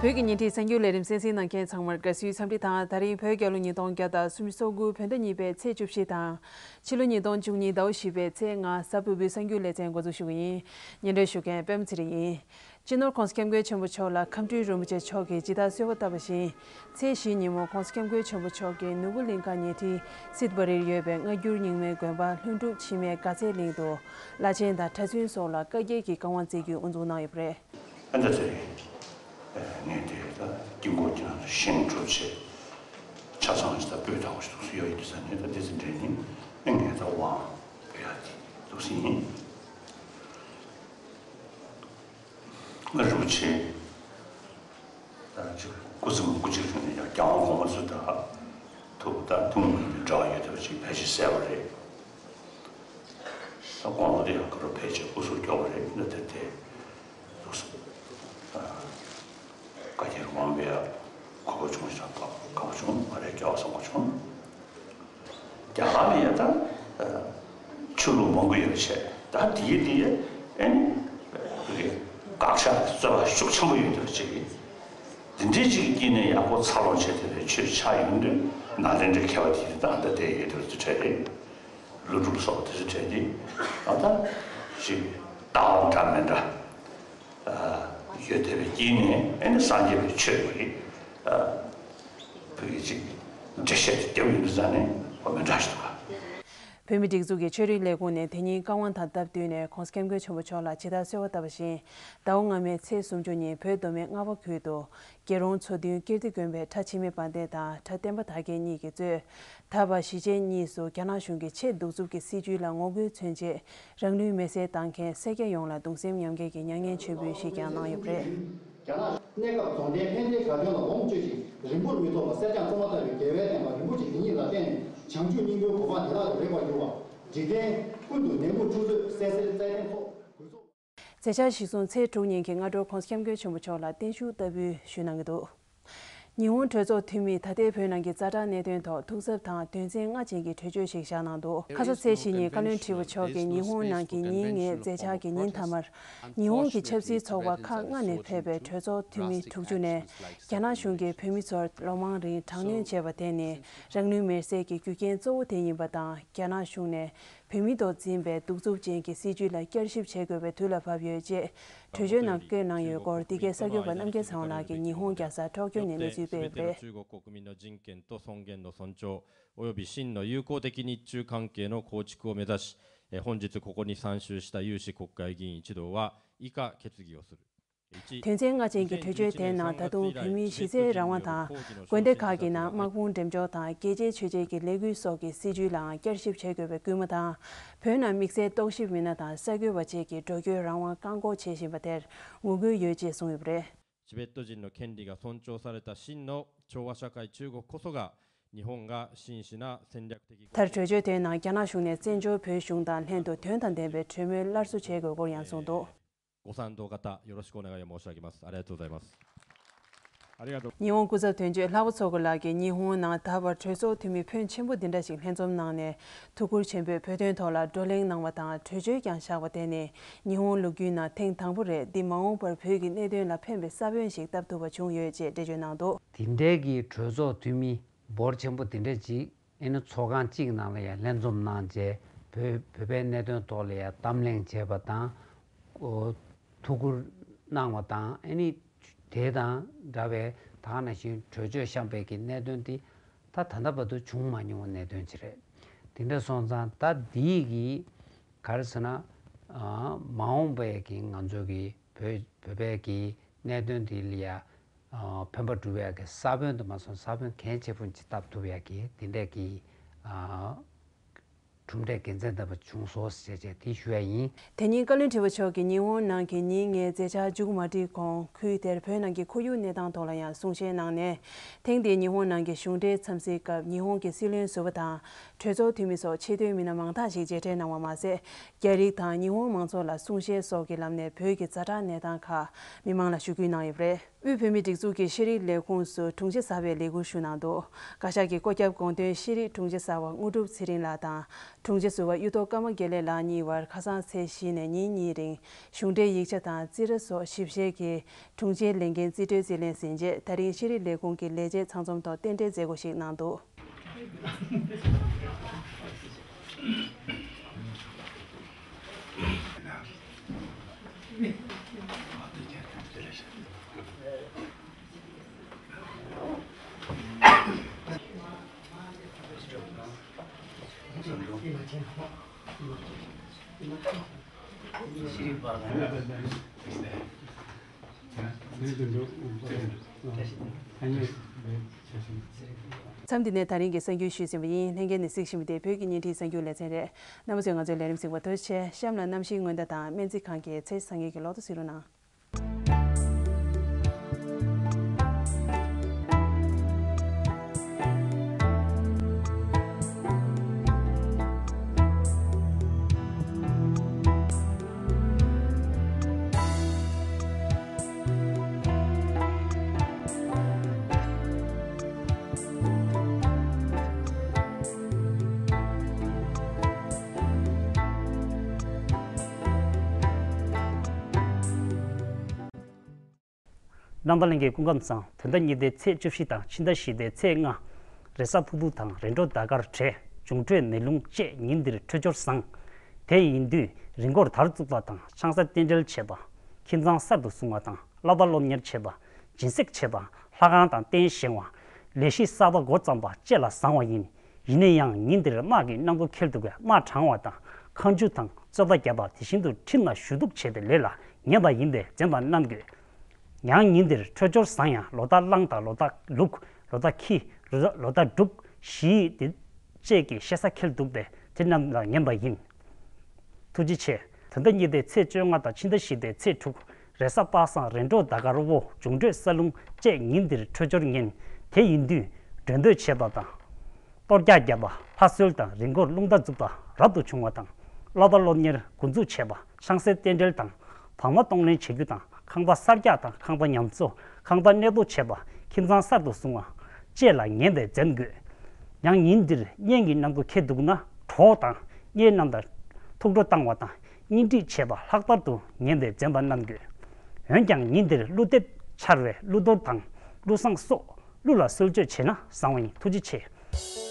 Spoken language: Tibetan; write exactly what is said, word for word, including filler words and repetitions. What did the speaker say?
བོད་ཀྱི་ཉིན་བྲིས་གསར་འགྱུར་ལས་རིམ་གསན་གཟིགས་གནང་མཁན་ཚང་མར་དགའ་བསུའི་འཚམས་འདྲི་དང་། ད་རིང་བོད་རྒྱལ་ལོ་ཉིས་སྟོང་བརྒྱ་དང་སུམ་ཅུ་སོ་དགུ་བོད་ཟླ་གཉིས་པའི་ཚེས་བཅུ་བཞི་དང་། ཕྱི་ལོ་ཉིས་སྟོང་བཅུ་གཉིས་ཟླ་བ་བཞི་པའི་ཚེས་ལྔ་གཟའ་ཕུར་བུའི་གསར་འགྱུར་ལེ་ཚན་འགོ་འཛུགས་ཞུ་གི་ཡིན། སྙན་སྒྲོན་ཞུ་མཁན་པད་མ་ཚེ་རིང་ཡིན། སྤྱི་ནོར་༸གོང་ས་༸སྐྱབས་མགོན་ཆེན་པོ་མཆོག་ལ་ཁམས་སྤྲུལ་རིན་པོ་ཆེ་མཆོག་གིས་ཇི་ལྟར་གསོལ་བ་བཏབ་པ་བཞིན། ཚེས་བཞིའི་ཉིན་མོ་༸གོང་ས་༸སྐྱབས་མགོན་ཆེན་པོ་མཆོག་གིས་ནོར་བུ་གླིང་ཁ་ཉེ་འཁྲིས་སིད་བ་རིར་ཡོད་པའི་སྔ་འགྱུར་རྙིང་མའི་དགོན་པ་ལྷུན་གྲུབ་འཆི་མེད་དགའ་ཚལ་གླིང་དུ་བླ་ཆེན་དང་གྲྭ་བཙུན་སོགས་ལ་བཀའ་རྒྱའི་བཀའ་དབང་སྩལ་རྒྱུའི་དབུ་འཛུགས་གནང་ཡོད་པ་རེད། ཨ་ད་དེ་ངས་དེ་ད་དཀྱིལ་འཁོར་གྱི་ནང་དུ་བཞེངས་གྲུབ་བྱས། ཆ་ཚང་ཞིག་ད་སྤོས་དག་པོ་ཞིག་འདུག་སེ་ཡོད་ཡིན་དུས་ཙ་ནས། ད་དེ་ཚོ་འདྲེན་ནས་ཨེ་ངས་ད་དབང་སྤོ་ཡག་དེ་འདུག་སེ་ཡིན། ང་རུ་ཆེ་ད་ཅིག་སྐུ་ཚེ་མང་པོ་ཅིག་བྱུང་ནས་ཡང་རྒྱལ་དབང་གོང་མ་ཚོ་ད་ཐུགས་ད་ཐུགས་མ་ཡིན་པའི་འབྲེལ་བ་ཡོད་དེ་བ་ཅིག་ཕལ་ཆེར་གསལ་བ་རེད། ད་དགོངས་པ་དེ་ཡང་ག་རུ་ཕལ་ཆེར་སྐུ་གཟུགས་སྐྱོ་བ་རེད། འདི་དེ་དེ་འདུག་སེ། བཀའ་རྒྱར་དབང་པའི་གོ་བ་བྱུང་ཞེས་དགའ་པོ་བྱུང་། ང་རའི་སྐལ་བ་བཟང་པོ་བྱུང་། རྒྱ་གར་ལ་ཡང་ད་ཆོས་ལུགས་མང་པོ་ཡོད་པ་བྱས། ད་དེའི་དེ་ཡི་ཨེ་ནི་དགག་བྱ་རྩོད་པ་ཤུགས་ཆེན་པོ་ཡོད་པ་ཅིག་གིས། འདི་འདྲའི་ཅིག་གི་དཀྱིལ་ནས་ཡག་པོ་འཚར་ལོངས་བྱས་ཏེ་བའི་ཆོས་ཆགས་ཡོང་དུས། ནཱ་ལེནྡྲའི་མཁས་པ་དེ་ད་ལྟ་བསྡད་ཡོད་དེ་ཚོ་གྲས་རེད། ཀླུ་སྒྲུབ་སོགས་དེ་ཚོ་གྲས་དེ་ད་ལྟ་ཞིག་ལྟ་བ་འདྲ་མི་འདྲ་ཡོད་དེ་བའི་དཀྱིལ་ནས་ཨེ་ནི་སངས་རྒྱས་པའི་ཆོས་ཀྱི་བོད་ཀྱི་ཅིག་འགྲེལ་བཤད་དེ་བརྒྱབ་ཡོང་དུས་ཙ་ནས་ཁོ་མི་འདྲ་ཞིག་འདུག་ག་བོད་མིའི་སྒྲིག་འཛུགས་ཀྱི་ཆོས་རིག་ལས་ཁུངས་ནས་དེ་ཉིན་བཀའ་དབང་དང་སྟབས་བསྟུན་ནས་༸གོང་ས་༸སྐྱབས་མགོན་ཆེན་པོ་མཆོག་ལ་ཇི་ལྟར་གསོལ་བ་བཏབ་པ་བཞིན། ཟླ་བ་སྔ་མའི་ཚེས་སུམ་ཅུ་ཉིན་བོད་མདོ་སྨད་རྔ་བ་ཁུལ་དུ་རྒྱལ་རོང་མཚོ་མདུན་ཀིརྟི་དགོན་པའི་གྲྭ་འཆི་མེད་དཔལ་ལྡན་དང་གྲྭ་བསྟན་པ་དར་རྒྱས་གཉིས་ཀྱིས་གཙོས། ད་བར་གཞིས་བྱེས་གཉིས་སུ་རྒྱ་ནག་གཞུང་གི་ཆེས་གདུག་རྩུབ་ཀྱི་སྲིད་བྱུས་ལ་ངོ་རྒོལ་མཚོན་ཆེད། རང་ལུས་མེར་སྲེག་བཏང་མཁན་སེར་སྐྱ་ཡོངས་ལ་གདུང་སེམས་མཉམ་སྐྱེད་ཀྱི་མྱ་ངན་མཆོད་འབུལ་ཞིག་ཀྱང་གནང་ཡོད་པ་རེད། རྒྱ་ནག་གནས་སྐབས་རྫོགས་ལྡན་ཕན་བདེའི་གར་ཁྱོན་ལ་འོམ་བཅོས་ཤིང་རིང་པོར་མི་ཐོགས་པར་གསེར་སྦྱངས་བཙོ་མ་ཐག་པའི་རྒྱལ་བའི་བསྟན་པ་རིན་པོ་ཆེ་འདི་ཉིད་ལ་བརྟེན་ནས་བྱང་ཆུབ་སྙིང་པོའི་གོ་འཕང་བདེ་བླག་ཏུ་རེག་པར་འགྱུར་བ། འཇིག་རྟེན་ཀུན་ཏུ་ནད་མུག་འཁྲུག་རྩོད་བསད་གསེར་རྩྭའི་རྟེན་སོགས་རྒུད་ཚོགས། མཛད་འཆར་གཞིར་བཟུང་ཚེས་དྲུག་ཉིན་གྱི་སྔ་དྲོ་༸གོང་ས་༸སྐྱབས་མགོན་ཆེན་པོ་མཆོག་ལ་བརྟན་བཞུགས་བསྟར་འབུལ་ཞུས་གནང་གི་འདུག་ཉི་ཧོང་གྲོས་ཚོགས་འཐུས་མིས་ད་ལྟའི་བོད་ནང་གི་ཛ་དྲག་གནད་དོན་ཐོག་ཐུགས་འཚབ་དང་དོན་ཚན་ལྔ་ཅན་གྱི་གྲོས་ཆོད་ཞིག་བཞག་གནང་འདུག་ཁ་ས་ཚེས་བཞི་ཉིན་བཀའ་བློན་ཁྲི་པ་མཆོག་གིས་ཉི་ཧོང་ནང་གི་ཉིན་ལྔའི་མཛད་འཆར་གྱི་ཉིན་མཐའ་མར། ཉི་ཧོང་གི་ཆབ་སྲིད་ཚོགས་པ་ཁག་ལྔ་ནས་ཕེབས་པའི་གྲོས་ཚོགས་འཐུས་མི་དྲུག་ཅུ་ནས། རྒྱ་ནག་གཞུང་གིས་བོད་མི་ཚོར་ལོ་མང་རིང་དྲག་གནོན་བྱས་པ་དེ་ནི་རང་ལུས་མེར་སྲེག་གི་རྒྱུ་རྐྱེན་གཙོ་བོ་དེ་ཡིན་པ་དང་། རྒྱ་ནག་གཞུང་ནས་བོད་མི་ཐོག་འཛིན་པའི་གདུག་རྩུབ་ཅན་གྱི་སྲིད་བྱུས་ལ་བསྐྱར་ཞིབ་བྱེད་དགོས་པའི་དུས་ལ་བབ་ཡོད་ཅེས་གྲོས་ཆོད་ནང་བཀོད་གནང་ཡོད་སྐོར། འདི་གའི་གསར་འགོད་པ་རྣམ་རྒྱལ་ཚེ་དབང་ལགས་ཀྱིས་ཉི་ཧོང་རྒྱལ་སར་ཊོ་ཀྱོ་ནས་གནས་ཚུལ་སྤེལ་ཡོད་པ་རེད། 中国国民の人権と尊厳の尊重及び真の友好的日中関係の構築を目指し、えー本日ここに参集した有志国会議員一同は以下決議をする。 དོན་ཚན་ལྔ་ཅན་གྱི་གྲོས་ཆོད་དེའི་ནང་ད་དུང་བོད་མིའི་གཞི་རྩའི་རང་དབང་དང་། དགོན་སྡེ་ཁག་གི་ནང་དམག་དཔུང་འགྲེམས་འཇོག་དང་། རྒྱལ་གཅེས་ཆོས་གཅེས་ཀྱི་ལས་འགུལ་སོགས་ཀྱི་སྲིད་བྱུས་ལའང་བསྐྱར་ཞིབ་བྱེད་དགོས་པའི་སྐུལ་མ་དང་། བོད་ནང་དམིགས་བསལ་རྟོག་ཞིབ་མི་སྣ་དང་གསར་འགོད་པ་བཅས་ཀྱི་འགྲོ་སྐྱོད་རང་དབང་བཀག་འགོག་བྱེད་བཞིན་པ་དེར་ངོ་རྒོལ་ཡོད་ཅེས་གསུངས་ཡོད་པ་རེད། チベット人の権利が尊重された真の調和社会中国こそが、日本が真摯な戦略的合意。 མཐར་གྲོས་ཆོད་དེའི་ནང་རྒྱ་ནག་གཞུང་ནས་བཙན་བྱོལ་བོད་གཞུང་དང་ལྷན་དུ་དོན་དང་ལྡན་པའི་གྲོས་མོལ་སླར་གསོ་བྱེད་དགོས་སྐོར་ཡང་གསུངས་འདུག ご賛同方、よろしくお願いを申し上げます。ありがとうございます。 ཉི་ཧོང་སྐུ་ཚབ་དོན་གཅོད་ལྷག་པ་མཚོ་རྒོད་ལགས་ཀྱིས་ཉི་ཧོང་ནང་ད་བར་གྲོས་ཚོགས་འཐུས་མི་ཕོན་ཆེན་པོ་འདི་འདྲ་ཞིག་ལྷན་འཛོམས་གནང་ནས་ཐུགས་ཁུར་ཆེན་པོས་བོད་དོན་ཐོག་ལ་བགྲོ་གླེང་གནང་བ་དང་གྲོས་ཆོད་ཀྱང་བཞག་པ་དེ་ནི་ཉི་ཧོང་ལོ་རྒྱུས་ནང་ཐེངས་དང་པོ་རེད། འདི་མ་འོངས་པར་བོད་ཀྱི་གནད་དོན་ལ་ཕན་པའི་ས་བོན་ཞིག་བཏབ་ཐུབ་པ་བྱུང་ཡོད་ཅེས་འགྲེལ་བརྗོད་གནང་འདུག་དེ་འདྲའི་གི་གྲོས་ཚོགས་འཐུས་མི་འབོར་ཆེན་པོ་དེ་འདྲ་ཅིག་ཨེ་ནི་ཚོགས་ཁང་གཅིག་ནང་ལ་ཡང་ལྷན་འཛོམས་གནང་རྗེས་བོད་བོད་པའི་གནད་དོན་ཐོག་ལ་ཡང་གཏམ་གླེང་བྱས་པ་དང་། ཨོ། ཐུགས་ཁུར་གནང་བ་དང་། ཨེ་ནི་དེ་དང་འདྲ་བའི་ད་ག་ནང་བཞིན་གྲོས་ཆོད་བཤམས་པའི་གི་གནད་དོན་དེ་ད་ད་ལྟ་བར་དུ་བྱུང་མ་མྱོང་བའི་གནད་དོན་ཅིག་རེད། དེ་འདྲ་སོང་ཙང་ད་འདིའི་གི་ག་རེ་ཟེར་ན། ཨ། མ་འོངས་པའི་གི་ང་ཚོ་གི་བོད་བོད་པའི་གི་གནད་དོན་དེ་ལ་ཡ། ཨ། ཕན་པ་སྒྲུབ་ཡག་གི་ས་བོན་དུ་མ་སོང་ས་བོན་གལ་ཆེ་པོ་ཅིག་བཏབ་ཐུབ་ཡག་གི་དེ་འདྲས་གི། ཨ། གྲུབ་འབྲས་དགེ་མཚན་ལྡན་པ་བྱུང་སོང་ཞེས་བྱས་དེ་ཞུ་ཡ་ཡིན། དེ་ཉིན་བཀའ་བློན་ཁྲི་པ་མཆོག་གིས་ཉི་ཧོང་ནང་གི་ཉིན་ལྔའི་མཛད་འཆར་མཇུག་མ་སྒྲིལ་གོང་ཁུལ་དེར་བོད་ནང་གི་ཁོར་ཡུག་གནས་སྟངས་ཐོག་ལ་ཡང་གསུང་བཤད་གནང་ནས། ཐེངས་འདིའི་ཉི་ཧོང་ནང་གི་གཞུང་འབྲེལ་འཚམས་གཟིགས་སྐབས་ཉི་ཧོང་གི་སྲིད་བློན་ཟུར་པ་དང་། གྲོས་ཚོགས་འཐུས་མི་སོགས་ཆེས་མཐོའི་མི་སྣ་མང་དག་ཞིག་མཇལ་འཕྲད་གནང་བ་མ་ཟད། རྒྱ་རིགས་དང་ཉི་ཧོང་མང་ཚོགས་ལ་གསུང་བཤད་སོགས་ཀྱི་ལམ་ནས་བོད་ཀྱི་ཛ་དྲག་གནས་སྟངས་ཁག་མི་མང་ལ་ཞུ་སྐུལ་གནང་ཡོད་པ་རེད། དབུས་བོད་མིའི་སྒྲིག་འཛུགས་ཀྱི་ཤེས་རིག་ལས་ཁུངས་སུ་དྲུང་ཆེ་གསར་པའི་ལས་ཁུར་ཞུས་གནང་འདུག། བཀའ་ཤག་གི་བཀོད་ཁྱབ་དགོངས་དོན་ཤེས་རིག་དྲུང་ཆེ་གསར་པ་དངོས་གྲུབ་ཚེ་རིང་ལགས་དང་། དྲུང་ཆེ་ཟུར་པ་གཡུ་ཐོག་ཀརྨ་དགེ་ལེགས་ལགས་གཉིས་བར་ཁ་སང་ཚེས་བཞི་ནས་ཉིན་གཉིས་རིང་གཞུང་འབྲེལ་ཡིག་ཆ་དང་རྩིས་ར་སོགས་ཞིབ་བཤེར་གྱིས་དྲུང་ཆེའི་ལས་འགན་རྩིས་སྤྲོད་རྩིས་ལེན་ཟིན་རྗེས། ད་རིང་ཤེས་རིག་ལས་ཁུངས་ཀྱི་ལས་བྱེད་ཚང་འཛོམས་ཐོག་རྟེན་འབྲེལ་མཛད་སྒོ་ཞིག་གནང་འདུག། མཚམས་འདི་ནས་ད་རིང་གི་གསར་འགྱུར་ཞུས་ཟིན་པ་ཡིན། ལྷན་རྒྱས་ནས་གཟིགས་བཞིན་པ་དེ་བོད་ཀྱི་བརྙན་འཕྲིན་གསར་འགྱུར་ལེ་ཚན་རེད། རྣམ་པ་ཚོས་ང་ཚོའི་ལས་རིམ་གཟིགས་པར་ཐུགས་རྗེ་ཆེ། གཤམ་ལ་གནམ་གཤིས་སྔོན་བརྡ་དང་སྨན་རྩིས་ཁང་གི་ཚེས་བཟང་ངན་གྱི་ལོ་ཐོ་གཟིགས་རོགས་གནང་། རྣམ་པ་ལྷན་རྒྱས་སྐུ་ཁམས་བཟང་། བོད་ཟླ་ཉི་ཟླའི་ཚེས་བཅུ་བཞི་དང་ཕྱི་ཟླ་བཞི་ཟླའི་ཚེས་ལྔ། རེས་གཟའ་ཕུར་བུ་དང་རེས་འགྲོགས་ཟླ་སྐར་བྲལ། འབྱུང་འཕྲོད་མེ་རླུང་བཅས་ཉིན་འདིར་འཕྲོད་སྦྱོར་བཟང་། དེ་ཡིན་དུས་རི་མགོར་དར་བཙུགས་པ་དང་ཆང་ས་རྟེན་འབྲེལ་བྱེད་པ། ཁྱིམ་ཚང་གསར་དུ་བཟུང་བ་དང་བསླབ་པ་སློབ་གཉེར་བྱེད་པ། སྦྱིན་སྲེག་བྱེད་པ། ལྷ་ཁང་དང་རྟེན་བཞེངས་པ། ལས་གཞི་གསར་པ་འགོ་བརྩམས་པ་བཅས་ལ་བཟང་བ་ཡིན། ཡིན་ན་ཡང་ཉིན་འདིར་དམག་གི་གནམ་སྒོ་འཁེལ་འདུག་པས་དམག་དྲང་བ་དང་ཁ་མཆུ་དང་རྩོད་པ་བརྒྱབ་པ། དེ་བཞིན་དུ་ཁྲིམས་ལ་ཞུ་གཏུག་བྱས་ཏེ་ལས་ལ་ཉན་པ་ཡིན་པས་འཛེམ་པ་གནང་དགོས། ཡང་ཉིན་འདིར་འཕྲོད་སྦྱོར་བཟང་ཡང་ལོ་རྟགས་གླང་དང་ལོ་རྟགས་ལུག། ལོ་རྟགས་ཁྱི། ལོ་རྟགས་འབྲུག། བཞི་ཡིས་དེ་བཅས་ཀྱི་ཤེ་ས་འཁེལ་འདུག་པས་དེ་རྣམས་ལ་ཉན་པ་ཡིན། ཐུགས་རྗེ་ཆེ། ད་ལྟ་ཉི་ཟླའི་ཚེས་བཅོ་ལྔ་དང་ཕྱི་ཟླ་བཞི་པའི་ཚེས་དྲུག། རེས་གཟའ་པ་སངས་རེས་འགྲོགས་ཟླ་སྐར་བོ། འབྱུང་འཕྲོད་ས་རླུང་བཅས་ཉིན་འདིར་འཕྲོད་སྦྱོར་ངན། དེ་ཡིན་དུས་འགྲོ་འདོད་བྱེད་པ་དང་། གཏོར་རྒྱག་བརྒྱབ་པ། ཕ་གསོལ་དང་རི་མགོར་རླུང་རྟ་འཛུགས་པ་རབ་ཏུ་བྱུང་བ་དང་། བསླབ་པ་སློབ་གཉེར་འགོ་འཛུགས་བྱེད་པ། ཆང་སའི་རྟེན་འབྲེལ་དང་བག་མ་གཏོང་ལེན་བྱེད་རྒྱུ་དང་། ཁང་པ་གསར་རྒྱག་དང་ཁང་པ་ཉམས་གསོ། ཁང་པ་གནས་སྤོ་བྱེད་པ། ཁྱིམ་ཚང་གསར་དུ་བཟུང་བ་བཅས་ལ་ཉན་པས་འཛེམ་དགོས། ཡང་ཉིན་འདིར་གཉེན་གྱི་གནམ་སྒོ་འཁེལ་འདུག་ན་གྲོགས་དང་གཉེན་རྣམས་དང་ཐུགས་སྤྲོ་བཏང་བ་དང་གཉེན་སྒྲིག་བྱེད་པ་ལྷག་པར་དུ་ཉན་པས་འཛེམ་པ་གནང་དགོས། འོན་ཀྱང་ཉིན་འདིར་ཀླུ་འདེབས་འཆར་བས་ཀླུ་གཏོར་དང་ཀླུ་བསངས་སོགས་ཀླུ་ལ་གསོལ་མཆོད་བྱས་ན་བཟང་བ་ཡིན། ཐུགས་རྗེ་ཆེ།